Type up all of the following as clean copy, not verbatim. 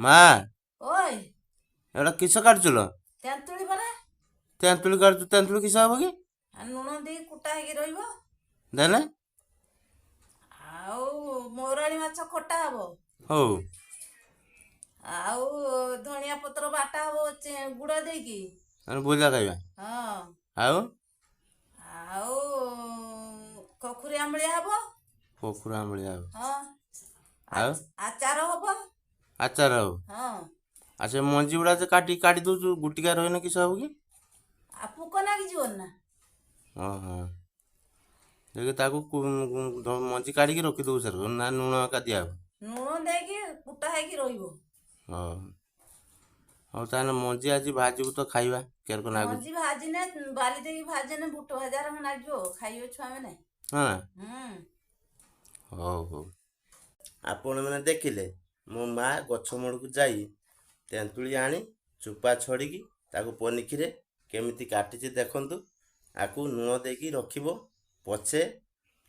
ମା, ଓଏ। ଏଗୁଡ଼ା କିସ କାଟୁଥିଲ? ତେନ୍ତୁଳି ପରା। ତେନ୍ତୁଳି କାଟୁଛୁ? ତେନ୍ତୁଳି କିସ ହବ କି? ଆଉ ଲୁଣ ଦେଇ କୁଟା ହେଇକି ରହିବ। ଦେଲେ ଆଉ ମୋରାଳି ମାଛ ଖଟା ହବ। ହଉ। ଆଉ ଧଣିଆ ପତ୍ର ବାଟା ହବ ଗୁଡ଼ ଦେଇକି। ଆମେ ବୁଲା ଖାଇବା। ହଁ। ଆଉ ଆଉ କଖୁରୀ ଆମ୍ବିଳିଆ ହବ। ପୋଖରୀ ଆମ୍ବିଳିଆ ହବ। ହଁ। ଆଉ ଆଚାର ହବ। ଆଚାର ହବ। ହଁ। ଆଉ ସେ ମଞ୍ଜି ଗୁଡ଼ା ଯେ କାଟି କାଟି ଦଉଛୁ, ଗୁଟିକା ରହିନେ କିସ ହବ କି? ଆଉ ପୋକ ଲାଗିଯିବନି ନା। ଓହୋ, ଦେଖି ତାକୁ ମଞ୍ଜି କାଢ଼ିକି ରଖିଦବୁ ସାର୍ ନା ଲୁଣ ଏକା ଦିଆହବ? ଲୁଣ ଦେଇକି କୁଟା ହେଇକି ରହିବ। ହଉ ହଉ, ତାହେଲେ ମଞ୍ଜି ଆଜି ଭାଜିବୁ ତ ଖାଇବା କେରକ ନାଗୁଛି। ମଞ୍ଜି ଭାଜିନେ, ବାଲି ଦେଇକି ଭାଜିନେ ବୁଟ ଭଜା ରଙ୍ଗ ନାଗିବ, ଖାଇବେ ଛୁଆମାନେ। ହଁ। ହୁଁ। ହଉ ହଉ, ଆପଣମାନେ ଦେଖିଲେ ମୋ ମା ଗଛ ମୂଳକୁ ଯାଇ ତେନ୍ତୁଳି ଆଣି ଚୋପା ଛଡ଼ିକି ତାକୁ ପନିକିରେ କେମିତି କାଟିଛି ଦେଖନ୍ତୁ। ଆକୁ ଲୁଣ ଦେଇକି ରଖିବ, ପଛେ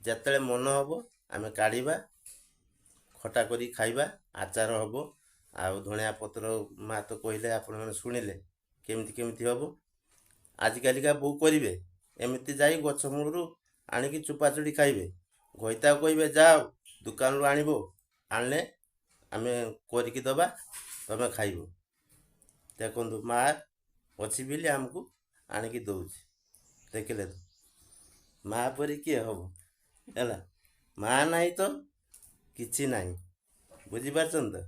ଯେତେବେଳେ ମନ ହେବ ଆମେ କାଢ଼ିବା, ଖଟା କରି ଖାଇବା, ଆଚାର ହେବ। ଆଉ ଧଣିଆ ପତ୍ର ମା ତ କହିଲେ, ଆପଣମାନେ ଶୁଣିଲେ କେମିତି କେମିତି ହେବ। ଆଜିକାଲିକା ବୋଉ କରିବେ ଏମିତି ଯାଇ ଗଛ ମୂଳରୁ ଆଣିକି ଚୋପା ଚୋଡ଼ି ଖାଇବେ? ଘଇତାକୁ କହିବେ ଯାଅ ଦୋକାନରୁ ଆଣିବ, ଆଣିଲେ ଆମେ କରିକି ଦେବା, ତମେ ଖାଇବ। ଦେଖନ୍ତୁ, ମା ଅଛି ବୋଲି ଆମକୁ ଆଣିକି ଦେଉଛି। ଦେଖିଲେ ତ, ମା ପରି କିଏ ହେବ? ହେଲା, ମା ନାହିଁ ତ କିଛି ନାହିଁ। ବୁଝିପାରୁଛନ୍ତି ତ?